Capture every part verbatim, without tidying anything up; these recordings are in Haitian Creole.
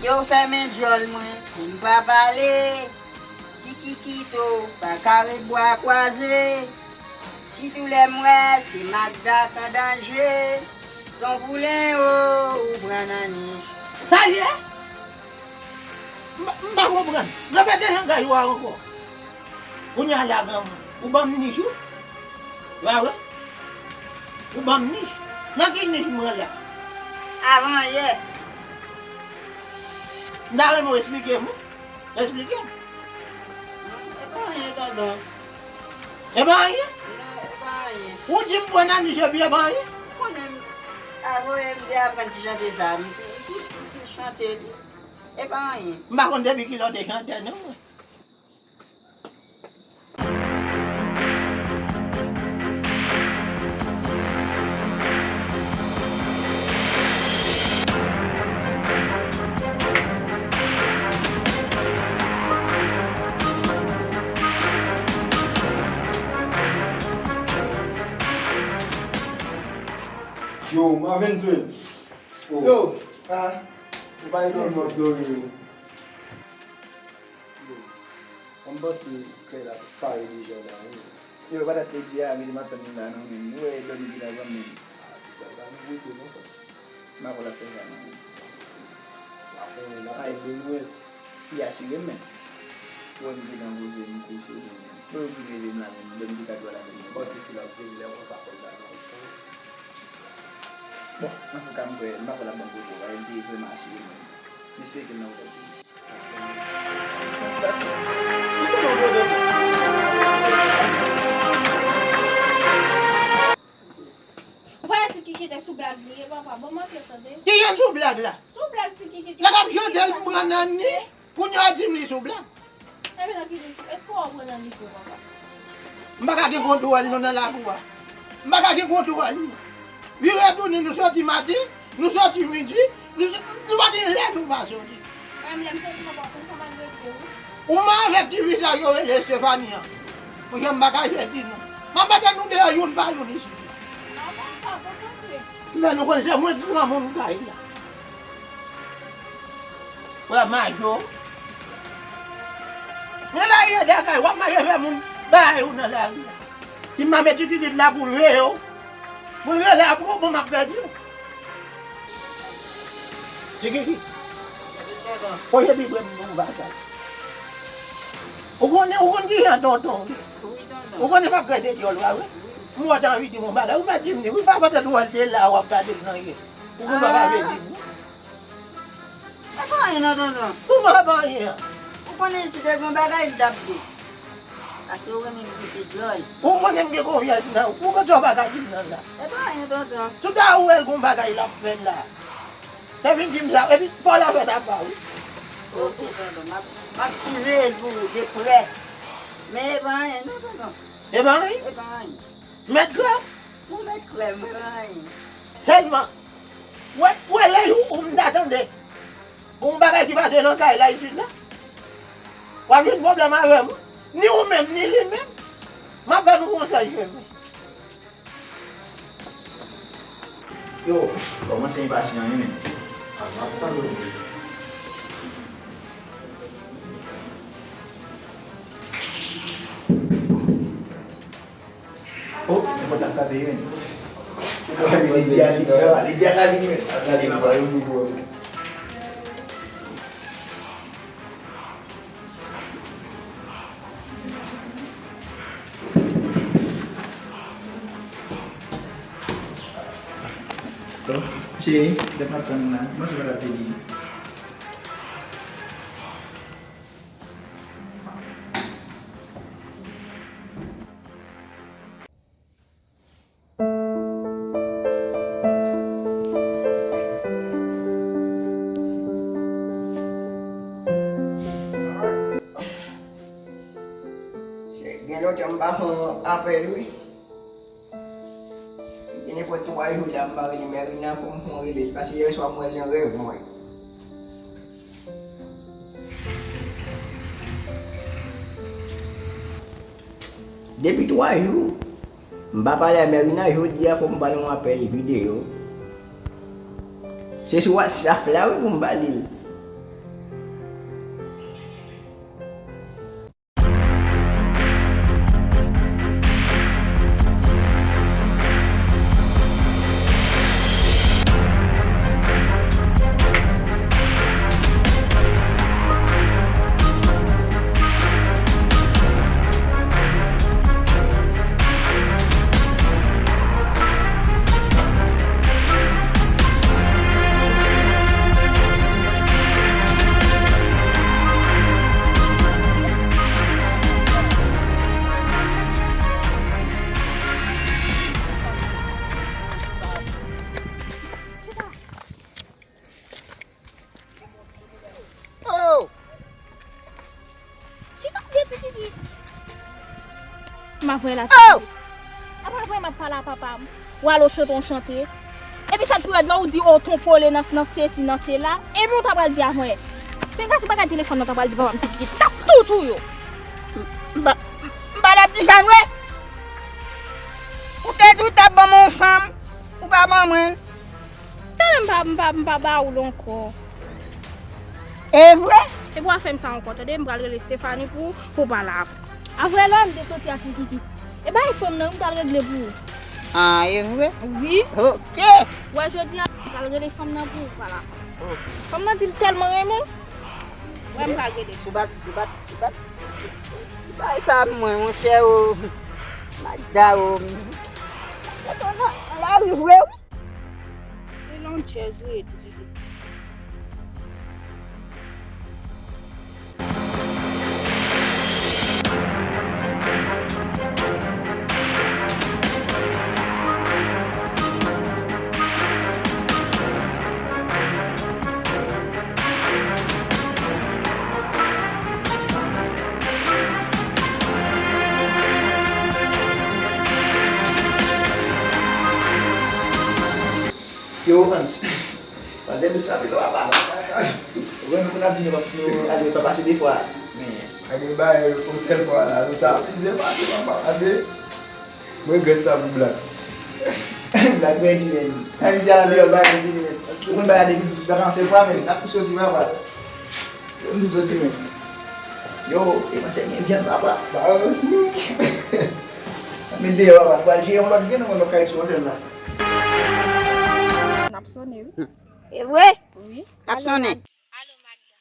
Yo fèmen djòl mwen pou m pa pale. Ti Kikito pa ka ret bwa kwaze. Sitou lè m wè se Magda k an danje. Ton Poulen o, ou pran nan nich. Sa ye? M pa, m pa konprann. Repete langaj ou a ankò. Kounye a la, granmoun, ou ban m nich ou? Ou pa wè? Ou ban m nich? Nan ki nich m pran la? Avan yè. M ta renmen w esplike m wi. Esplike m. E pa anyen, tonton. E pa anyen? Non, e pa anyen. Ou di m pran nan nich epi e pa anyen? Ou konnen m, avan yè m te aprann ti chante sa, m, m, m, m chante li. E pa anyen. M pa konn depi kilè w te chantè non mwen. Yo, Marvens wi. Oh. Yo, ah, ou pa gen mòd dòmi wi. Yo, mwen panse kay la pare deja la wi. Yo, pa dat te di a, mete m ap tann li la non, men ou wè dòmi ki la vann men. Ah, ti kay la nou goute non frè. M pa kwè l ap fè sa non. L ap fè, l ap fè de nwèt. Li asire m men. Ou wè m gentan poze m kouche men. Lè yo vin rele m la men, dòmi ki ka dwe la men. Bon, si, si l ap vin lè konsa fò l ta nan. Bon, antouka m kwè, m pa kwè l ap ban m pwoblèm, paske m te vrèman asire mwen. M espere ke l nan otèl pou li. Ou pa di Kiki te sou blag li ye, papa. Bon, m ap tande. Ki gen sou blag la? Sou blag ti Kiki. Lè m ap chante l, m pran nan ni. Kounye a di m li sou blag. Epi nan ki di, èske w ap pran nan nivo papa? M pa ka gen kontwòl nou nan lakou a. M pa ka gen kontwòl nou. Vire tounen nou soti maten, nou soti midi, nou, nou pa gen lè nou pa soti. Menm lè m soti papa konn sa m al regle wi. Ou m avèk ti fi sa yo rele Estefani an. Monchè m pa ka jwe di non. M ap mete nou deyò youn pa youn isit. Mwen nou konnen se mwen ki granmoun kay la. Wè majo. Men la ye dakay w ap mache fè moun bagay ou nan lari a. Si m pa met ti kikit la pou l veye w, pou l rele a pou bon m ap pèdi w. Ti kikit. Poze pi pre m pou bagay. Ou konnen, ou konn kijan tonton ou ye. Ou konnen m ap grese dyòl ou a wi. M wè w ta anvi di m yon bagay, ou pa di m li wi, pa petèt ou wè l te la w ap gade l nan je. Ou konn pa pa vle di m wi. E pa anyen non tonton. Kouman e pa anyen an? Ou konnen si te gen yon bagay m t ap di w. Paske ou renmen grese dyòl. Ou konnen m gen konfyans nan ou. Ou konn sa w pa ka di m nan la. E pa anyen tonton. Si w ta wè l gen yon bagay l ap fè la. Te vin di m sa, epi pa w la fè ta pa wi. Ok tonton, m ap, m ap siveye l pou ou de prè. Men e pa anyen non tonton. E pa anyen? E pa anyen. Mèt grè? Ou mèt krè m, e pa anyen. Sèlman, ou wè, ou wè lè ou, ou m ta tande gon bagay ki pase nan kay la isit la, w ap jwenn pwoblèm avè m. Ni ou menm, ni li menm. M ap ba nou konsèy, jwe mwen. Yo, kòmanse enpasyan wi men. A, m ap tann ou wi. Oh, men pòt la frape wi men. Lidya, Lidya, Lidya ka vini men. Gade, m ap pale pou ou. Cheri, lè m ap tann ou la, mwen se pa t ap te di. Gen lontan m pa fè yon apèl wi. Gen nenpòt twa jou la m pa rele Merina, fò m fè yon rele l, paske yè swa m wè l nan rèv mwen. Depi twa jou, m pa pale a Merina, jodi a fò m ba l yon apèl videyo. Se sou WhatsApp la wi pou m pale l. Oh! Chita byen ti pitit. M ap wè la. Oh! Apa vre m ap pale a papa m. W al o chante w chante. Epi sa k pi rèd la ou di o tonpole nan, nan sesi, nan sela. Epi ou ta pral di avè. Pinga ti bagay telefòn nan ta pral di papa m ti kikit. T ap tout ou yo. M pa, m pa t ap di sa vre. Ou te di w t ap ban m yon fanm. Ou pa ban mwen l. Talè m pa, m pa, m pa ba ou l ankò. E vre? Epi w a fè m sa ankò, tande, m pral rele Stephanie pou, pou pale avè w. Avè lè m te soti ak li kikit. E bay fanm nan, m pral regle pou ou. Ah, e vre? Wi. Ok. Wè, jodi a, m pral rele fanm nan pou ou pale avè w. Oh. Fanm nan di l tèlman renmen w. Wè, m pral rele. Sou bat, sou bat, sou bat. Bay sa mwen, monchè, o. Magda, o. Nan, nan lari vre, wi. E nan chèz ou ye, ti pitit. Yo, Hans. Manzè dous anpil, w ap pale. Ou wè, nou konn ap di nou p ap, nou ale pa pase de fwa. Men, ann gen bagay yon sèl fwa la, nou sa plizyè pase, papa, pase. Mwen regrèt sa pou Black. Black pèdi, men. Ann di a deyò, bagay pèdi, men. Ou konn bagay depi dous, pa yon sèl fwa, men. N ap tou soti, papa. Yo, m tou soti, men. Yo, e mwen se gen vyann, papa. Ba, yo, si nou. Men deyò, papa, nou pral jere yon lòt vyann, yon lòt kay sou ansèn la. N ap sonnen, wi. E vre? Wi. N ap sonnen. Alo, Magda.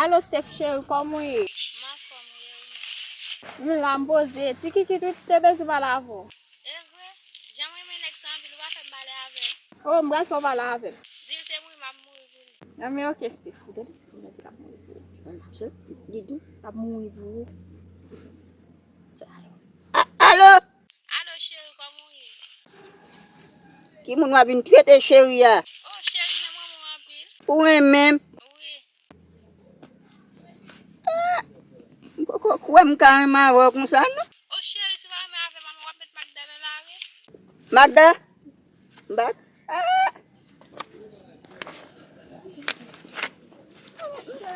Alo, Steph cheri, kòman w ye? M anfòm, wi, e ou menm? M la, m poze. Ti Kiki tou te bezwen pale avè w. E vre? Jan m renmen nèg sa anpil, ou pa fè m pale avè l? O, m pral fè w pale avè l. Di l se mouri m ap mouri pou li. Nan men oke, Steph. Ou tande? Ou tande l ap mouri pou ou. Li di l ap mouri pou ou. A-, alo? Alo, cheri, kòman w ye? Ki moun w ap vin trete cheri a? O, cheri, jan m renmen w anpil. Ou renmen m? Wi. Ah, m poko kwè m ka renmen avè w konsa, non. O, cheri, si w pa renmen avè m, w ap met Magda nan lari. Magda? M pa, ah!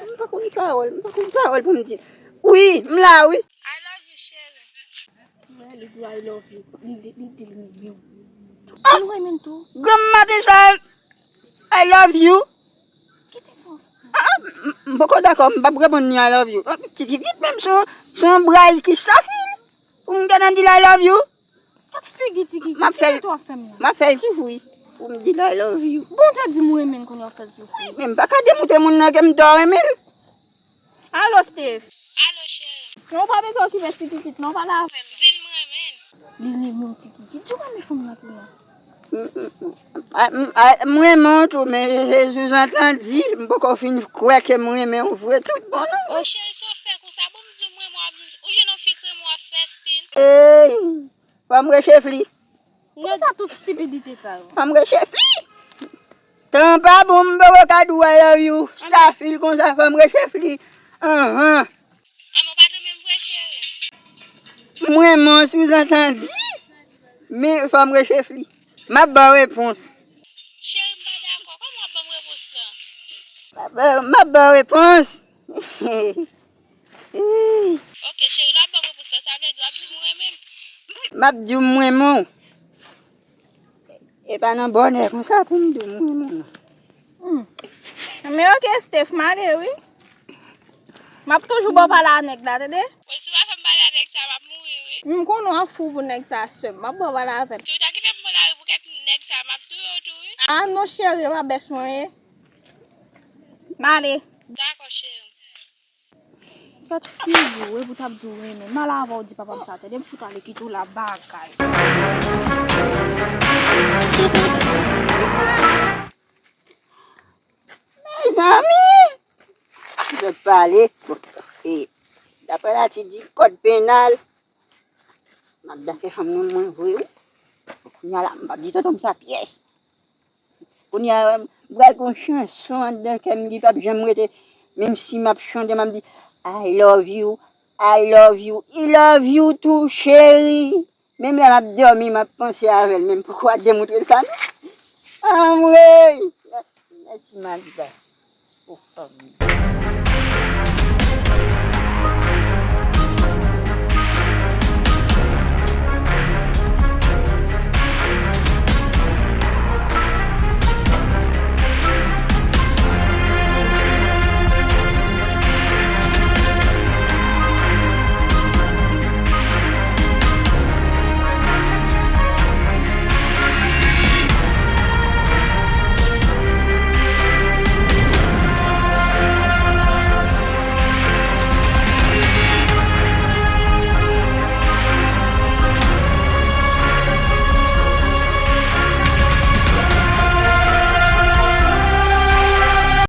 M pa konn pawòl, m pa konn pawòl pou m di. Wi, m la, wi. I love you, cheri. Wè, li di I love you. Li, li, li di l renmen w. Ah! Li renmen w tou. Granm maten sa, I love you. Kite m. Ah, m, m poko dakò, m p ap reponn ni I love you. Ah, ti kikit menm se yon, se yon bray ki safil. Pou m gentan di l I love you. Gad figi ti kikit, ki jan w ap fè m la? M ap fè l soufri pou m di l I love you. Bon, w te di m renmen l, kounye a w ap fè l soufri. Wi, men m pa ka demoute moun nan ke m twò renmen l. Alo, Steph. Alo, cheri. Non, ou pa bezwen okipe ti kikit, non, pale avè l. Di l m renmen l. Li renmen w, ti kikit. Di w renmen fanm nan tou, non. M, m, m, a, m, a, m renmen w tou, men, e, e, sou zantandi, m poko fin kwè ke m renmen w vre tout bon, non. O, cheri, sa w fè konsa? Bon, m di w m renmen w, w ap di m, ou jwenn yon fi k renmen w, w ap fè stil. Ey! Fò m rechefli. Poukisa tout stipidite sa yo? Fò m rechefli. Tan pa bon, m poko ka di w I love you. Sa fil konsa, fò m rechefli. Anhan. Anmè, w pa t renmen m vre, cheri? M renmen w, souzantandi. Men fò m rechèf li. M ap ba w repons. Cheri, m pa dakò. Kòman w ap ban m repons lan? M ap ba, m ap ba w repons. Ok, cheri, lè w ap ban m repons lan, sa vle di w ap di m ou renmen m? M ap di w m renmen w. E pa nan bònè konsa pou m di w m renmen w, non. Hmm. Men ok, Steph, m ale wi. M ap toujou ba w pale a nèg la, tande? Bon, si w pa fè m pale a nèg sa, m ap mouri wi. M konnen w ap fou pou nèg sa, sè m. M ap ba w pale avè l. Si w ta kite m pran lari pou kèk nèg sa, m ap touye w tou wi. Ah non, cheri, e pa bès mwen ye. M ale. Dakò, cheri. Gad figi w, epi w t ap di w renmen m. M al avè w di papa m sa, tande, m fout ale kite w la bagay. Mezanmi! Zòt pale. Bon, e, daprè la ti di kòd penal, m ap dan fè fanm nan mwen vre wi. Kounye a la, m p ap di tonton m sa pyès. Kounye a, m pral gen yon chanson anndan kè m ki p ap janm rete. Menm si m ap chante, m ap di, I love you, I love you, I love you too, cheri. Menm lè m ap dòmi, m ap panse avè l, men m poko a demontre l sa, non. Anmwey! Mèsi, Malika. Ou fòm.